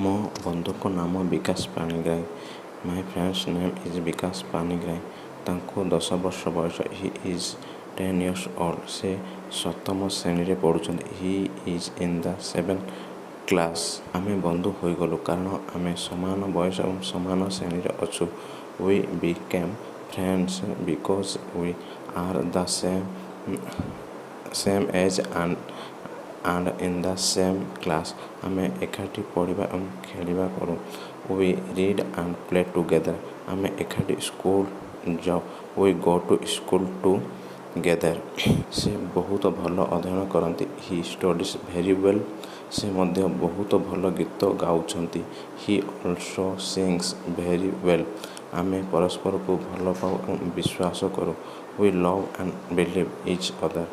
ମୋ ବନ୍ଧୁଙ୍କ ନାମ ବିକାଶ Panigrahi. My friend's name is Bikash Panigrahi. ତାଙ୍କୁ 10 ବର୍ଷ ବୟସ। He is 10 years old. ସେ ସପ୍ତମ ଶ୍ରେଣୀରେ ପଢ଼ୁଛନ୍ତି। He is in the seventh class. ଆମେ ବନ୍ଧୁ ହୋଇଗଲୁ କାରଣ ଆମେ ସମାନ ବୟସ ଏବଂ ସମାନ ଶ୍ରେଣୀରେ ଅଛୁ। We became friends because we are the same age and in the same class. ଆମେ ଏକାଠି ପଢ଼ିବା ଏବଂ ଖେଳିବା କରୁ। We read and play together. ଆମେ ଏକାଠି ସ୍କୁଲ ଯାଉ। We go to school together. ସେ ବହୁତ ଭଲ ଅଧ୍ୟୟନ କରନ୍ତି। He studies very well. ସେ ମଧ୍ୟ ବହୁତ ଭଲ ଗୀତ ଗାଉଛନ୍ତି। He also sings very well. ଆମେ ପରସ୍ପରକୁ ଭଲ ପାଉ ଏବଂ ବିଶ୍ୱାସ କରୁ। We love and believe each other.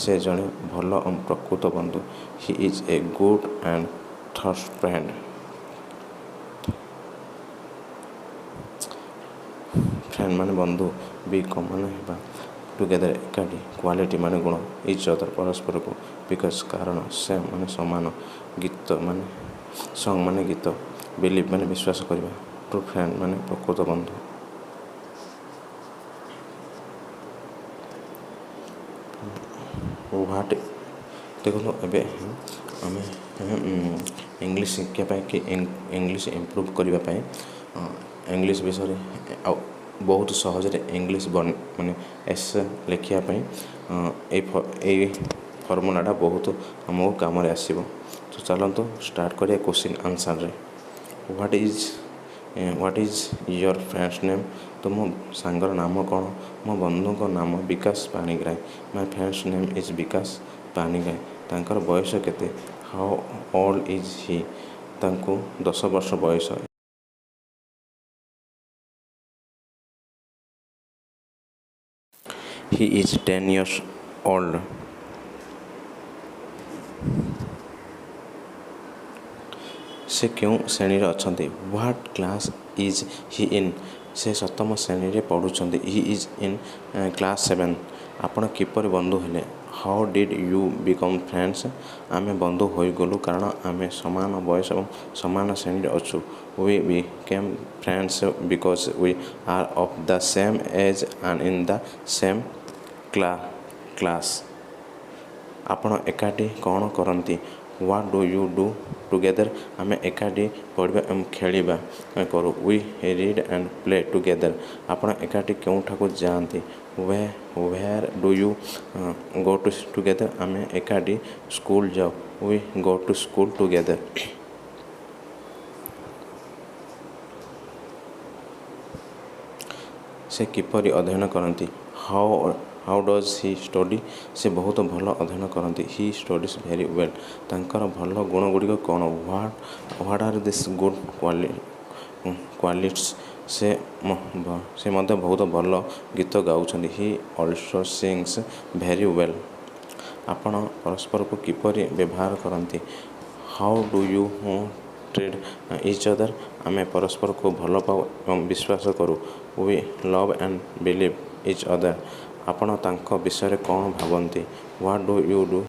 ସେ ଜଣେ ଭଲ ଏବଂ ପ୍ରକୃତ ବନ୍ଧୁ। He is a good and true friend. Friend ମାନେ ବନ୍ଧୁ, ବିକମ୍ ମାନେ ହେବା, ଟୁଗେଦର ଏକାଠି, କ୍ୱାଲିଟି ମାନେ ଗୁଣ, ଇଚ୍ ଅଦର ପରସ୍ପରକୁ, because କାରଣ, ସେମ୍ ମାନେ ସମାନ, ଗୀତ ମାନେ ସଙ୍ଗ ମାନେ ଗୀତ, ବିଲିଭ୍ ମାନେ ବିଶ୍ୱାସ କରିବା, ଟ୍ରୁ ଫ୍ରେଣ୍ଡ ମାନେ ପ୍ରକୃତ ବନ୍ଧୁ। ହ୍ୱାଟ୍ ଦେଖନ୍ତୁ, ଏବେ ଆମେ ଇଂଲିଶ ଶିଖିବା ପାଇଁ କି ଇଂଲିଶ ଇମ୍ପ୍ରୁଭ୍ କରିବା ପାଇଁ, ଇଂଲିଶ ବିଷୟରେ ଆଉ ବହୁତ ସହଜରେ ଇଂଲିଶ ମାନେ ଏସେ ଲେଖିବା ପାଇଁ ଏଇ ଫର୍ମୁଲାଟା ବହୁତ ଆମକୁ କାମରେ ଆସିବ। ତ ଚାଲନ୍ତୁ ଷ୍ଟାର୍ଟ କରିବା question ଆନ୍ସର୍ରେ। What is your friend's name? ତୁମ ସାଙ୍ଗର ନାମ କ'ଣ? ମୋ ବନ୍ଧୁଙ୍କ ନାମ ବିକାଶ Panigrahi. My friend's name is Bikash Panigrahi. ତାଙ୍କର ବୟସ କେତେ? How old is he? ତାଙ୍କୁ 10 ବର୍ଷ ବୟସ। He is 10 years old. ସେ କେଉଁ ଶ୍ରେଣୀରେ ଅଛନ୍ତି? What class is he in? ସେ ସପ୍ତମ ଶ୍ରେଣୀରେ ପଢ଼ୁଛନ୍ତି। He is in class seven. ଆପଣ କିପରି ବନ୍ଧୁ ହେଲେ? How did you become friends? ଆମେ ବନ୍ଧୁ ହୋଇଗଲୁ କାରଣ ଆମେ ସମାନ ବୟସ ଏବଂ ସମାନ ଶ୍ରେଣୀରେ ଅଛୁ। We became friends because we are of the same age and in the same class. ଆପଣ ଏକାଠି କ'ଣ କରନ୍ତି? What do you do together? ଆମେ ଏକାଠି ପଢ଼ିବା ଏବଂ ଖେଳିବା କରୁ। We read and play together. ଆପଣ ଏକାଠି କେଉଁଠାକୁ ଯାଆନ୍ତି? Where do you go to together? ଆମେ ଏକାଠି ସ୍କୁଲ ଯାଉ। We go to school together. ସେ କିପରି ଅଧ୍ୟୟନ କରନ୍ତି? How does he study? ସେ ବହୁତ ଭଲ ଅଧ୍ୟୟନ କରନ୍ତି। He studies very well. ତାଙ୍କର ଭଲ ଗୁଣଗୁଡ଼ିକ କ'ଣ? What are his good qualities? ସେ ମଧ୍ୟ ବହୁତ ଭଲ ଗୀତ ଗାଉଛନ୍ତି। He also sings very well. ଆପଣ ପରସ୍ପରକୁ କିପରି ବ୍ୟବହାର କରନ୍ତି? How do you treat each other? ଆମେ ପରସ୍ପରକୁ ଭଲ ପାଉ ଏବଂ ବିଶ୍ୱାସ କରୁ। We love and believe each other. ଆପଣ ତାଙ୍କ ବିଷୟରେ କ'ଣ ଭାବନ୍ତି? What do you do